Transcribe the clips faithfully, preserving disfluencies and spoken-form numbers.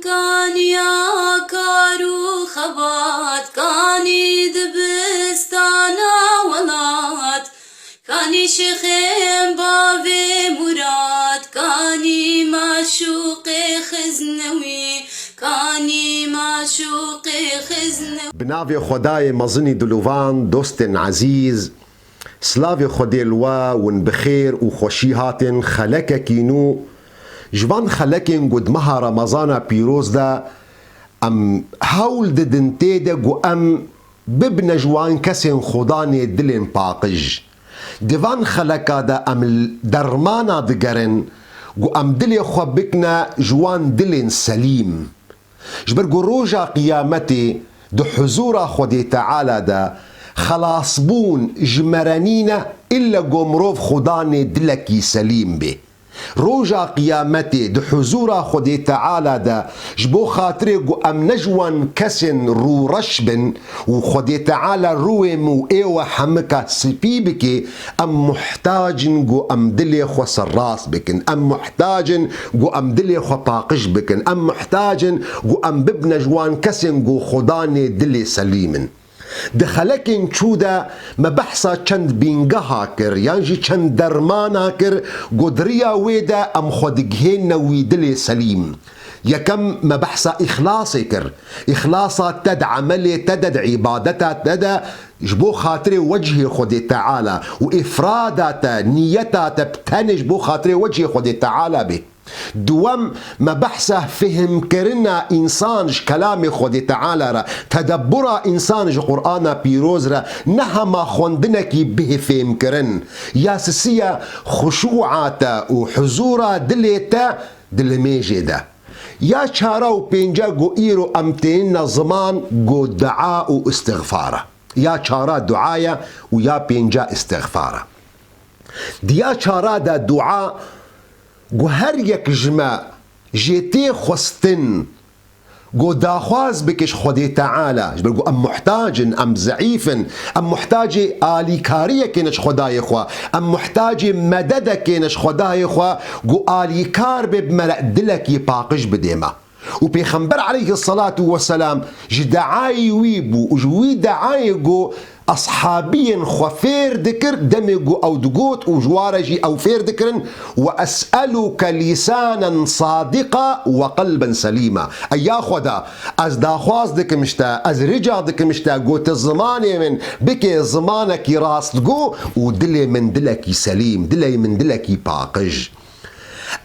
Kaniya kar û xebat, kanî dibistana welat, kanî şêxên bavê Murad, kanî maşûqê xiznewî, kanî maşûqê xiznewî. Bi navê Xwedayê mezinî dilovan, dostên ezîz, Silavê Xwedê li we, win bi xêr û xweşî hatin xelekekî nû. Ji van xelekên ku di meha Remezana pîroz de em hewl didin tê de ku em bibine ji wan kesên Xudanê dilên paqij. Di van xeleka de em dermana digerin ku em dilê xwe bikine ji wan dilên selîm. Ji ber ku roja qiyametê di huzûra Xwedê Teala de xelasbûn ji merenî ne, îlle ku mirov Xudanê dilekî selîm bê. Roja qiyametê di huzûra Xwedê Teala de ji bo xatirê ku em ne ji wan kesên rûreş bin û Xwedê Teala rûyê min û ê we hemika spî bike, em muhtac in ku em dilê xwe serrast bikin. Em muhtac in ku em dilê xwe paqij bikin. Em muhtac in ku em bibine ji wan kesên ku Xudanê dilê selîm in. Di xelekên çû de me behsa çend bîngeha kir, yan jî çend dermana kir ku di riya wê de em xwe digihênine wî dilê selîm. Yekem me behsa îxlasê kir. Îxlasa te di emelê te de, di îbadeta te de, ji bo xatirê wecihê Xwedê Teala û îfrada te, niyeta te bi tenê ji bo xatirê wecihê Xwedê Teala bê. Duwem, me behsa fihmkirina însan ji kelamê Xwedê Teala re, tedebbura însan ji Qur'ana pîroz re, ne hema xwendinekî bihê fêmkirin. Ya sisiya xuşûa te û huzûra dilê te di limêjê de. Ya çara û pênca ku îro em tênine ziman ku dua û îstixfar e. Ya çara dua ye û ya pênca îstixfar e. Di ya çara de dua ku her yek ji me jê tê xwestin ku daxwaz bike ji Xwedê Teala, ji ber ku em muhtac in, em zeîf in, em muhtacê alîkariyekê ne ji Xwedayê xwe, em muhtacê mededekê ne ji Xwedayê xwe, ku alîkar bê bi me re dilekî paqij bidê me. Û Pêxember aleyhisselatu vesselam ji deayê wî bû û ji wî deayê ku eshabiyên xwe fêr dikir, demê ku ew digot û ji wa re jî ew fêr dikirin, "Ve es'eluke lîsanen sadiqa ve qelben selîma." Ey ya Xweda, ez daxwaz dikim ji te, ez rica dikim ji te, ku tu zimanê min bike zimanekî rastgo û dilê min dilekî selîm, dilê min dilekî paqij.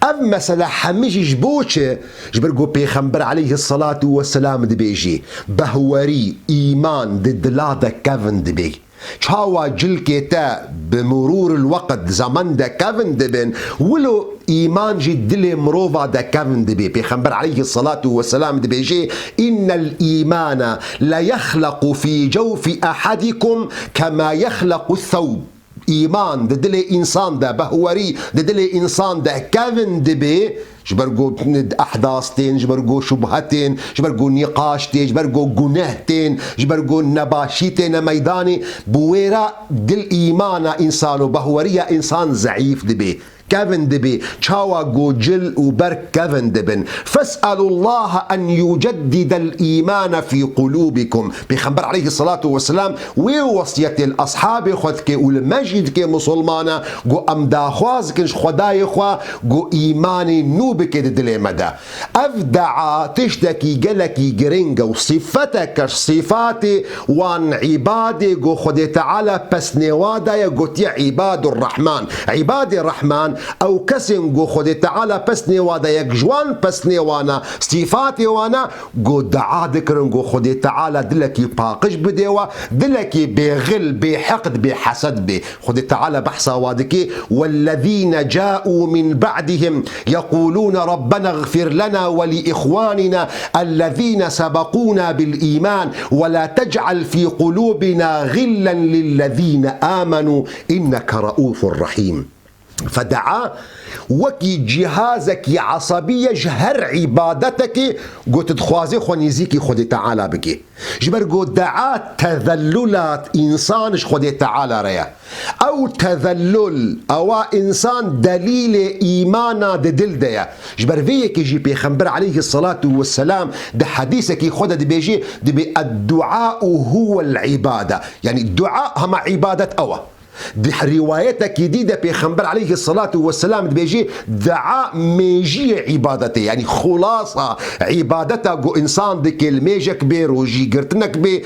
Ev mesele hemî jî ji bo çi? Ji ber ku Pêxember aleyhisselatu vesselam dibêjî, behwerî, îman di dila de kevin dibê. Çawa cilkê te bi murûril weqt, zaman de kevin dibin, wilo îman jî dilê mirova de kevin dibê. Pêxember aleyhisselatu vesselam dibêjê, "Innel îmane le yexlequ fî cewfî ehadikum kema yexlequ thewb." Îman di dilê însan de, behwerî di dilê însan de kevin dibê, ji ber ku ehdas tên, ji ber ku şubhe tên, ji ber ku nîqaş tê, ji ber ku guneh tên, ji ber ku nebaşî têne meydanê, bi wê re dil îmana însan û behweriya însan zeîf dibê. Kevin dibê, çawa ku cil û berg kevin dibin. "Fes'elullaha en yuceddidel îmane fî qulûbikum." Pêxember aleyhisselatu vesselam wê wesiyetê li eshabê xwe dike û li me jî dike, misilmana, ku em daxwaz dikin ji Xwedayê xwe ku îmanê nû bike di dilê me de. Ev dua tiştekî gelekî giring e û sîfeteke ji sîfatê wan îbadê ku Xwedê Teala pesnêwa daye, gotiye îbadur Rehman. Îbadê Rehman ew kesên ku Xwedê Teala pesnêwa daye, yek ji wan pesnêwana, sîfatê wana, ku dua dikirin ku Xwedê Teala dilekî paqij bidê we, dilekî bêxil, bêheqd, bêhesed bê. Xwedê Teala behsa wa dike, "Wellezîne câû min ba'dihim yeqûlûne Rabbena ixfir lena we li îxwanina ellezîne sebeqûna bil îman we la tec'al fî qulûbina xillen lillezîne âmenû inneke reûfur rehîm." Fedea wekî cihazekî esebî ye ji her îbadetekê ku tu dixwazê xwe nêzîkî Xwedê Teala bikî. Ji ber ku dua tezellula însan ji Xwedê Teala re ye. Ew tezellul, ewa însan delîlê îmana di dil de ye. Ji ber vê yekê jî Pêxember aleyhisselatu vesselam di hedîsekî xwe de dibêjê, dibê, "Edduau huwel îbade." Yanî dua hema îbadet ew e. Di rîwayetekî dî de Pêxember aleyhisselatu vesselam dibêjî, dua mêjiyê îbadetê, yanî xulasa îbadeta ku însan dike, li mêjek bê, rojî girtinek bê,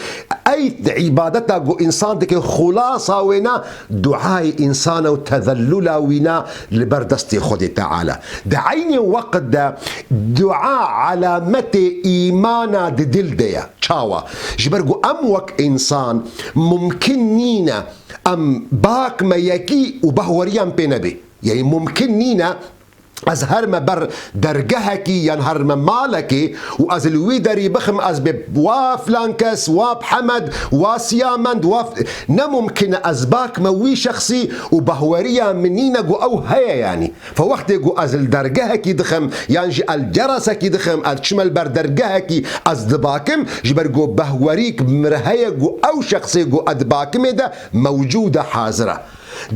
ey îbadeta ku însan dike, xulasa wêna duayê însan e û tezellula wîna li ber destê Xwedê Teala. Di eynê weqt de dua alametê îmana di dil de ye. Çawa? Ji ber ku em wek însan mumkin nîne em bak me yekî û behweriya em pê nebê. Yanî mumkin nîne ez herme ber dergehekî yan herme malekê û ez li wî derî bixim, ez bê wa filan kes, wa Hemed, wa Siyamend, wa f-, ne mumkin e ez bak me wî şexsî û behweriya min nîne ku ew heye yanî. Fe wextê ku ez li dergehekî dixim, yan jî el ceresekî dixim, ez çime li ber dergehekî ez dibakim, ji ber ku behwerîk mir heye ku ew şexsê ku ez dibakimê de mewcûd e, hazir e.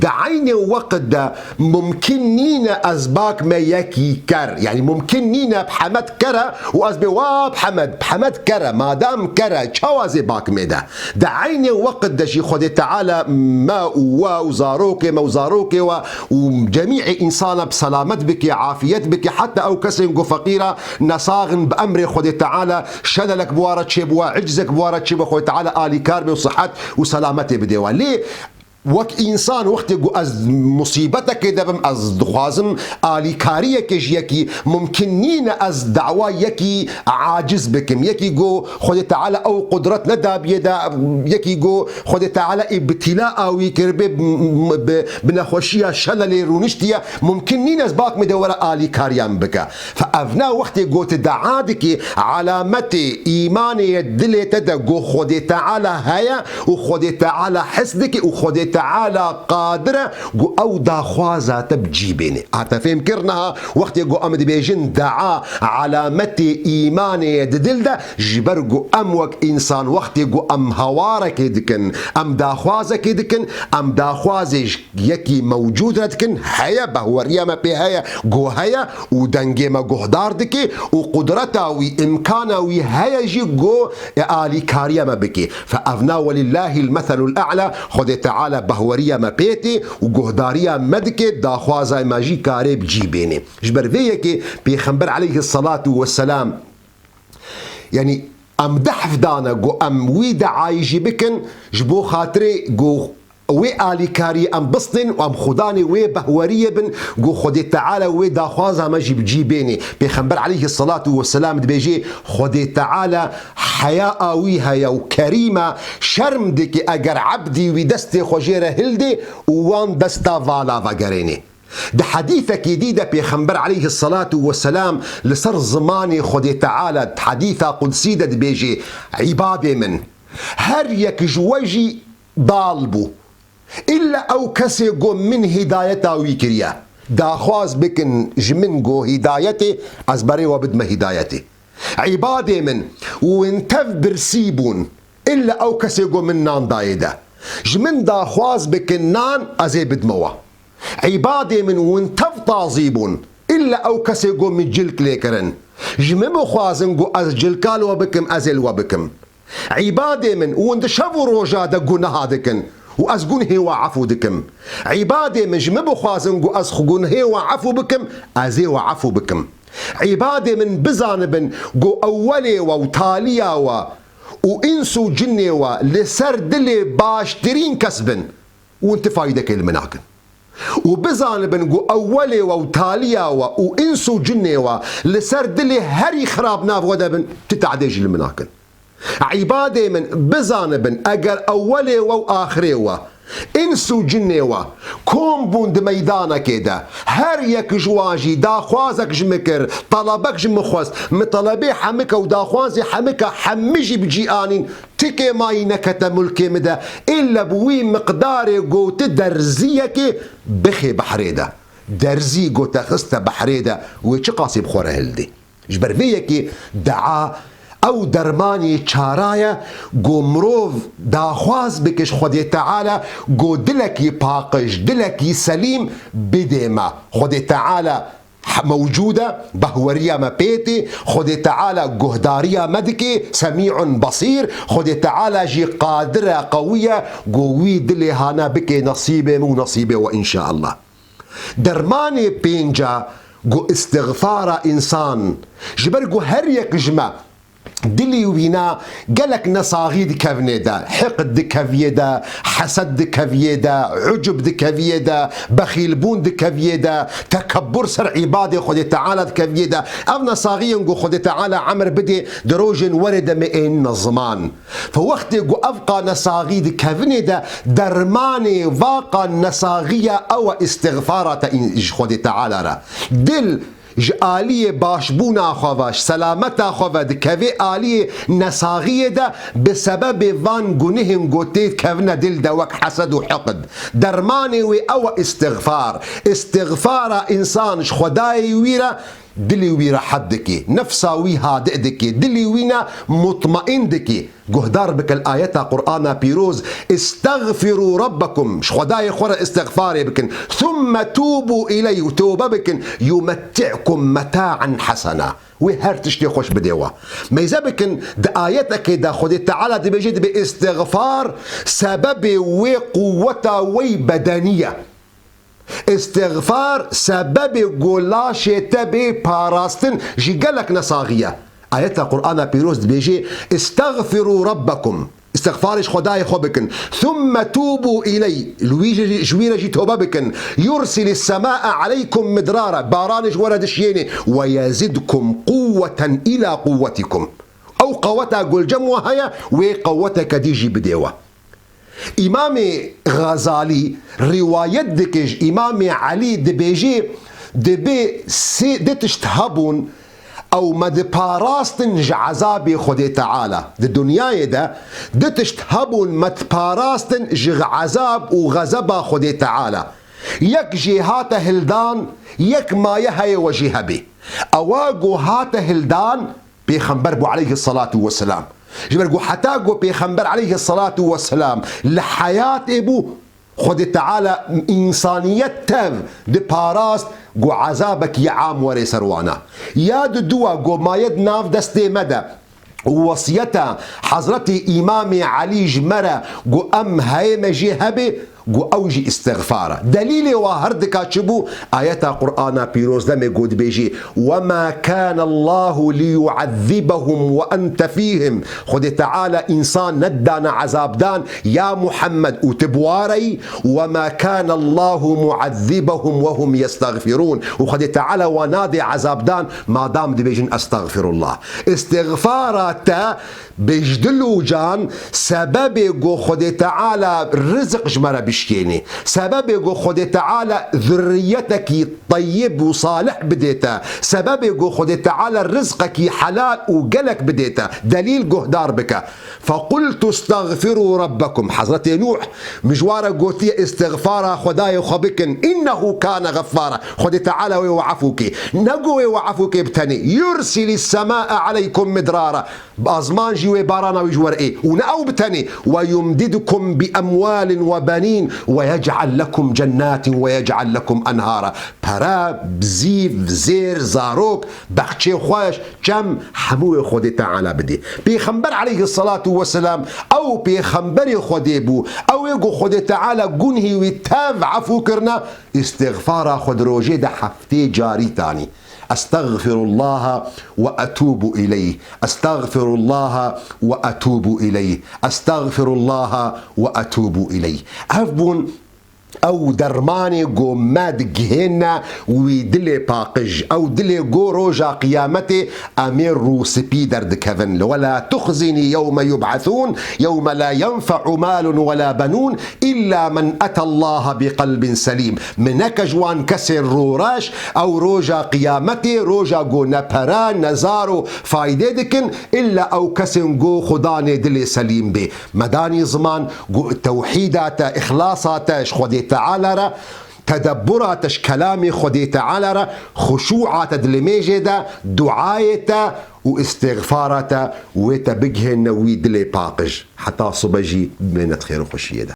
Di eynê weqt de mumkin nîne ez bak me yekî ker. Yanî mumkin nîne Hemed ker e û ez bê wa Hemed, Hemed ker e, madam ker e, çawa zê bak me de? Di eynê weqt de jî Xwedê Teala me û we û zarokê me û zarokê we û cemîê însana bi selamet bike, afiyet bike, heta ew kesên ku feqîra nesaxin bi emrê Xwedê Teala şelelek bi wa re çêbiwa, icizek bi wa re çêbiwa, Xwedê Teala alîkar be û sihet û selametê bidê we. Lê wek însan wextê ku ez musîbetekê de bim, ez dixwazim alîkariyekê ji yekî, mumkin nîne ez dawa yekî aciz bikim. Yekî ku Xwedê Teala ew qudret nedabiyê de, yekî ku Xwedê Teala îbtîla awî kiribe, bi, bi nexweşiya şelelê rûniştiye, mumkin nîne ez bak me de were alîkariya min bike. Fe evna wextê ku tu dua dikî, alametê îmanê ye dilê te de ku Xwedê Teala heye û Xwedê Teala his dike û Xwedê Teala qadir e ku ew daxwaza te bi cî bêne. Hate fêhm kir niha wextê ku em dibêjin dua alametê îmanê ye di dil de, ji ber ku em wek însan wextê ku em hewarekê dikin, em daxwazekê dikin, em daxwazê ji yekî mewcûd re dikin, heye, behweriya me pê heye, ku heye û dengê me guhdar dike û qudreta wî, îmkana wî heye jî ku alîkariya me bike. Fe evna welillahil meselul e'la, Xwedê Teala behweriya me pê tê û guhdariya me dike, daxwaza me jî karê bi cî bêne. Ji ber vê yekê Pêxember aleyhisselatu vesselam, yanî em dehf dane ku em wî deayî jî bikin, ji bo xatirê ku wê alîkariyê em bistên û em xudanê wê behweriyê bin, ku Xwedê Teala wê daxwaza me jî bi cî bênê. Pêxember aleyhisselatu vesselam dibêjê, Xwedê Teala heya wî heye û kerîm e, şerm dike eger ebdî wî destê xwe jê re hildê û wan desta vala vegerênê. Di hedîsekî dî de Pêxember aleyhisselatu vesselam li ser zimanê Xwedê Teala di hedîsa qudsî de dibêjê, Îbadê min, her yek ji we jî dal bû. Îlla ew kesê ku min hîdayeta wî kiriye. Daxwaz bikin ji min ku hîdayetê, ez berê we bidime hîdayetê. Îbadê min, hûn tev birsî bûn. Îlla ew kesê ku min nan dayê de. Ji min daxwaz bikin nan, ez ê bidime we. Îbadê min, hûn tev tazî bûn. Îlla ew kesê ku min cilk lê kirin. Ji min bixwazin ku ez cilka li we bikim, ez ê li we bikim. Îbadê min, hûn di şev û roja de guneha dikin û ez gunhê we efû dikim. Îbadê min, ji min bixwazin ku ez xwe gunhê we efû bikim, ez ê we efû bikim. Îbadê min, bizanibin ku ewwelê we û taliya we û îns û cinê we li ser dilê baştirîn kes bin. Hûn ti faydekê li min nakin. Û bizanibin ku ewwelê we û taliya we û îns û cinê we li ser dilê herî xirab nav we de bin, ti tadê jî li min nakin. Îbadê min, bizanibin, eger ewwelê we û axirê we, îns û cinê we kom bûn di meydanekê de, her yek ji wan jî daxwazek ji min kir, telebek ji min xwest, min telebê hemike û daxwazê hemike hemî jî bi cî anîn, tikê mayî nekete mulkê min de, îlle bi wî miqdarê gotî derziyekê bixê behrê de. Derzî go te xiste behrê de, wê çiqasî bi xwe re hildê? Ji ber vê yekê dua ew dermanê çara ye, go mirov daxwaz bike ji Xwedê Teala, go dilekî paqij, dilekî selîm bidê me. Xwedê Teala he-, mewcûd e, behweriya me pê tê. Xwedê Teala guhdariya me dike, semî'un basîr. Xwedê Teala jî qadir e, qewî ye, go wî dilê hane bike nesîbê min û nesîbê we, înşeallah. Dermanê pênca, go îstixfara însan. Ji ber go her yek ji me dilî wî na gelek nesaxî di kevnê de, hiqd di keviyê de, hesed di keviyê de, ucub di keviyê de, bexîlbûn di keviyê de, tekebbur ser îbadê Xwedê Teala di keviyê de. Ev nesaxiyên go Xwedê Teala emir bidê, di rojên werê de me ênine ziman. Fe wextê go ev qa nesaxî di kevinê de, dermanê va qa nesaxiya ew e îstixfara te în-, ji Xwedê Teala re. Dil ji aliyê başbûna xwe ve, ji selameta xwe ve dikevê aliyê nesaxiyê de, bi sebebê van gunihên go tê kevine dil de, wek hesed û hiqd. Dermanê wê ew e îstixfar. Îstixfara însan ji Xwedayê wî re dilê wî rehet dike, nefsa wî hadi dike, dilê wî ne mutmaîn dike. Guhdar bike li ayeta Qur'ana pîroz, "Istexfirû Rabbekum", ji Xwedayê xwe re îstixfarê bikin, "Thumme tûbû ileyh", û tobe bikin, "Yumetti'kum meta'en hasena", wê her tiştê xweş bidê we. Meyze bikin, di ayetekê de Xwedê Teala dibêje, dibê îstixfar sebebê wê quweta wey bedenî ye. Îstixfar sebebê go laşê te bê parastin ji gelek nesaxî ye. Ayeta Qur'ana pîroz dibêje, "Istexfirû Rabbekum." Îstixfarê ji Xwedayê xwe bikin. "Thumme tûbû ileyh." Li wî jî, ji wî re jî tobe bikin. "Yursilî semâe aleykum midrara." Baranê ji we re dişiyênê. "Ve yezidkum quwweten îlâ quwwetikum." Ew qeweta go li cem we heye, wê qeweteke dî jî bidê we. Îmamê Xezalî rîwayet dike ji Îmamê Elî, dibêje, dibê sê, di tişt hebûn, ew me diparastin ji ezabê Xwedê Teala. Di dinyayê de di tişt hebûn me diparastin ji ezab û xezeba Xwedê Teala. Yek jê hate hildan, yek maye heye we jê hebê. Ewa go hate hildan, Pêxember bû aleyhisselatu vesselam. Ji ber ku heta ku Pêxember aleyhisselatu vesselam li heyatê bû, Xwedê Teala însaniyet tev diparast ku ezabekî am were ser wana. Ya di dua ku maye di nav destê me de û wesiyeta Hezretî Îmamê Elî ji me re ku em heyê me jê hebe, Got ew jî îstixfar e. Delîlê wa her dika çi bû? Ayeta Qur'ana pîroz demê got dibêjî, "Wema kâne Allahu liyu'ezzibehum ve ente fîhim." Xwedê Teala însan nedane ezabdan, ya Muhammed, û tu bi wa re yî, "Wema kâne Allahu mu'ezzibehum ve hum yestexfirûn." Û Xwedê Teala wa nadê ezabdan, madam dibêjin, "Estexfirullah." Îstixfara te Bi ji dil û can sebebê ku Xwedê Teala rizik ji me re bişkênê, sebebê ku Xwedê Teala zurriyetekî teyib û salih bidê te, sebebê ku Xwedê Teala rizqekî helal û gelek bidê te, delîl guhdar bike. "Fequltu estexfirû Rabbekum." Hezretê Nûh min ji wa re gotiye, "Îstixfara Xwedayê xwe bikin. Înnehu kâne xeffara." Xwedê Teala wê we efû kê. Ne ku wê we efû kê bi tenê. "Yursilî semâe aleykum midrara." Bi azman jî wê barana wî ji we re ê. Û ne ew bi tenê. "Ve yumdidkum bi emwalin ve benîn ve yec'al lekum cennatin ve yec'al lekum enhara." Pere, bizîv, zêr, zarok, bexçê xweş, çem, hemû wê Xwedê Teala bidê. Pêxember aleyhisselatu vesselam, ew pêxemberê Xwedê bû. Ew ê ku Xwedê Teala gunhî wî tev efû kirine, îstixfara xwe di rojê de heftê carî tanî. "Estexfirullaha ve etûbu ileyh. Estexfirullaha ve etûbu ileyh. Estexfirullaha ve etûbu ileyh." Ev bûn ew dermanê ku me digihêne wî dilê paqij. Ew dilê ku roja qiyametê em ê rûspî derdikevin. "Ve la tuxzinî yewme yub'esûn, yewme la yenfe'u malun ve la benûn, îlla men etallaha bi qelbin selîm." Min neke ji wan kesên rûreş, ew roja qiyametê, roja ku ne pere, ne zaro faydê dikin, îlla ew kesên ku Xudanê dilê selîm bê. Me danî ziman ku tewhîda te, îxlasa te ji Xwedê Teala re, Tedebbura te ji kelamê Xwedê Teala re, xuşû'a te di limêjê de, duayê te û îstîxfara te, wê te bigihêne wî dilê paqij. Heta sibe jî bimêne di xêr û xweşiyê de.